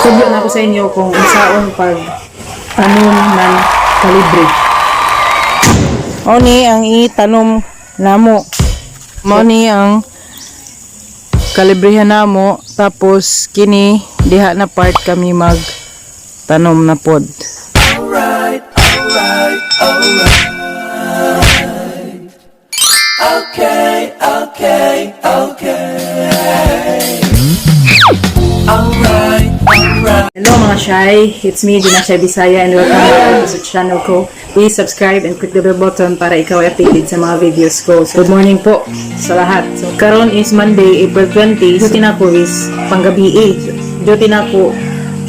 Tudlo na ako sa inyo kung unsaon pag tanom ng kalibre. Mao ni ang itanom namo. Mao ni ang kalibrehan namo, tapos kini diha na part kami mag tanom na pod. Alright, alright, alright. Okay. Alright, alright. Hello mga Shy, it's me, Dina Shy Bisaya, and welcome back to sa channel ko. Please subscribe and click the bell button para ikaw ay updated sa mga videos ko. So, good morning po sa lahat. So, karon is Monday, April 20. Duty na ko is panggabi eh. Duty na ko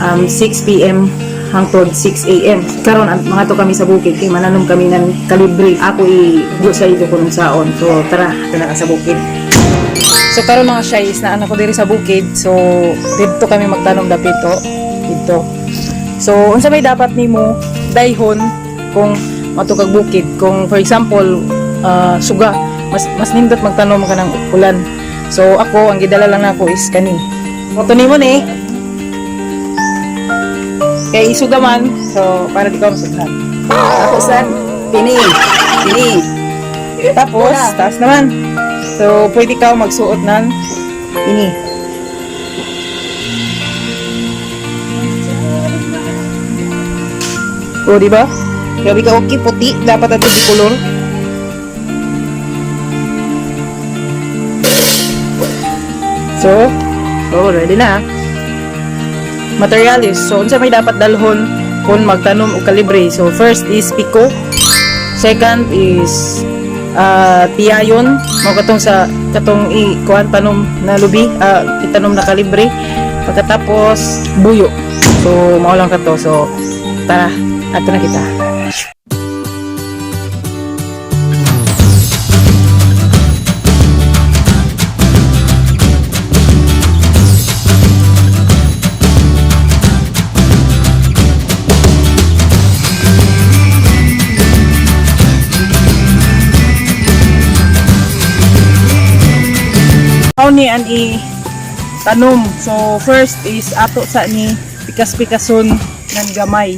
6 p.m. hangtod 6 a.m. Karon ang mga to kami sa bukid kay mananom kami ng kalibre. Ako i sa ito ko nung saon. So tara, ito na ka sa bukid. So karon mga shy is naan ako diri sa bukid. So didto kami magtanom dapito didto. So unsa may dapat nimo dayhon kung matukag bukid, kung for example suga, mas mas nindot magtanom ka ng ulan. So ako ang gidala lang nako is kani. Moto nimo ni. Kay isuga man, so para di ka masughan. Ako sa pini. Pini. Tapos, taas naman. So, pwede ka magsuot ng ini. O, di ba? Grabe ka okay, puti. Dapat ato di kolor. So, oh, ready na. Materialis. So, unsa may dapat dalhon kung magtanom og kalibre? So, first is piko. Second is tiyayon, mo katong sa katong i kuan tanom na lubi, itanom na kalibre. Pagkatapos buyo. So mao lang kato. So tara, ato na kita. Mao ni an i tanom. So first is ato sa ni pikas-pikason ng gamay.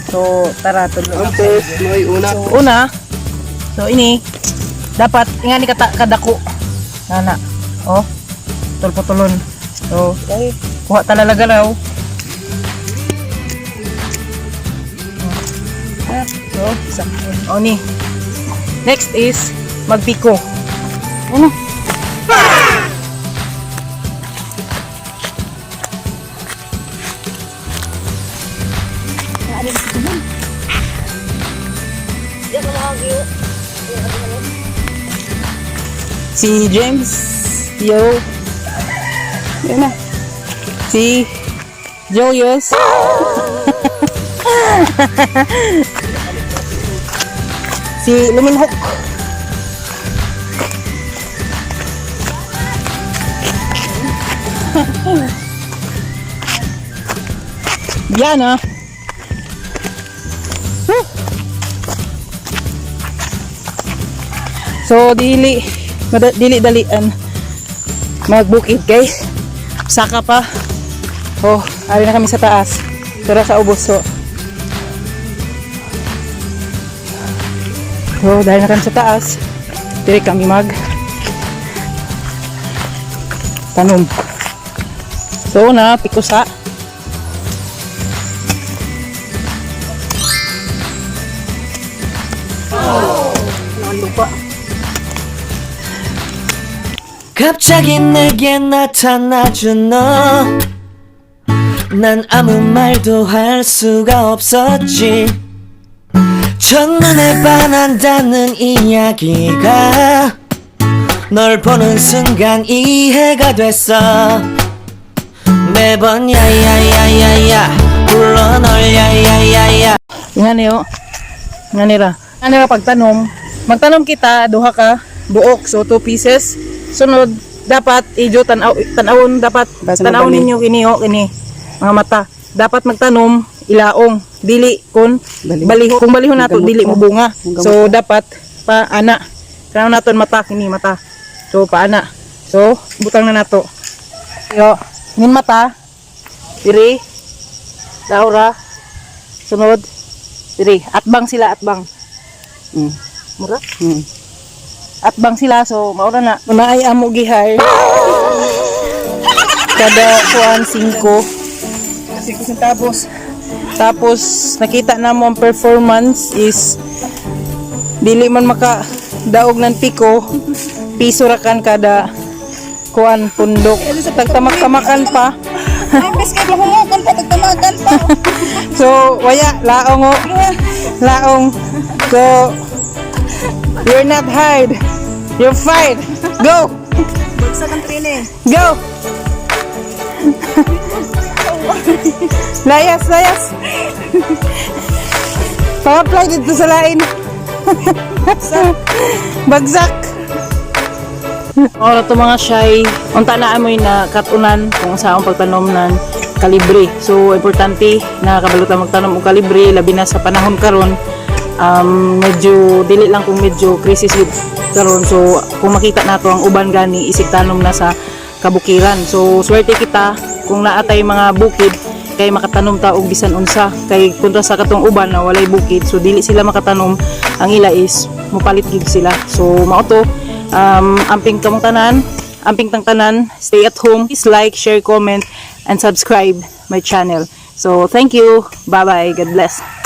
So tara, tudlo na. First, may una. So una, so ini dapat nga ni kata kadako. Nana. Oh. Tulpo-tulon. So kuha talaga raw. So, isa. O ni. Next is magpiko. Ano? Si James. Yo. Yan na. Si Julius. Si Luminhok. Yan ah. Woo! So dili dili dalian magbukid kay saka pa. Oh, ari na kami sa taas. Tara sa ubos so. So, dahil na kami sa taas, diri kami mag tanom. So, una, pikusa. Lupa. 갑자기 내게 나타나준 너. 난 아무 말도 할 수가 없었지. 첫눈에 반한다는 이야기가 널 보는 순간 이해가 됐어. 매번 야야야야야 불러 널 야야야야. Nga niyo. Nga nira. Nga nira pagtanom. Magtanom kita, duha ka buok. So, two pieces. Sunod, dapat ijo tanaw, tanawon dapat Basta tanaw mabali. ninyo kini oh, kini mga mata. Dapat magtanom ilaong, dili kun Bali. baliho. Kung balihon nato Gamot dili ko. mo bunga. Gamot So dapat pa ana. Tanaw naton mata kini mata. So paana. So butang na nato. Yo, nin mata. Diri. Laura. Sunod. Diri, atbang sila, atbang. Mura? Atbang sila, so maura na. Una ay amo gi-hire. Kada kuan 5. 5 centavos. Tapos nakita na mo ang performance is dili man maka daog ng piko, piso ra kan kada kuan pundok. Tagtamak-tamakan pa. Imbes kay humukon pa, tagtamagan pa. So, waya, laong oh. Laong. So, you're not hired. You're fired. Go! Bagsak ang training. Go! Layas, layas! Pa-apply dito sa lain. Bagsak! Ora to, mga shy, unta na amoy na katunan kung sa akong pagtanom ng kalibre. So importante na kabalo ta magtanom og kalibre, labi na sa panahon karon. Medyo dili lang kung medyo crisis with karon. So kung makita nato ang uban gani isig tanom na sa kabukiran. So swerte kita kung naa tay mga bukid kay makatanom ta og bisan unsa, kay kontra sa katong uban na walay bukid, so dili sila makatanom. Ang ila is mopalit gid sila. So mao to, amping kamong tanan, amping tang tanan, stay at home. Please like, share, comment and subscribe my channel. So thank you, bye bye, God bless.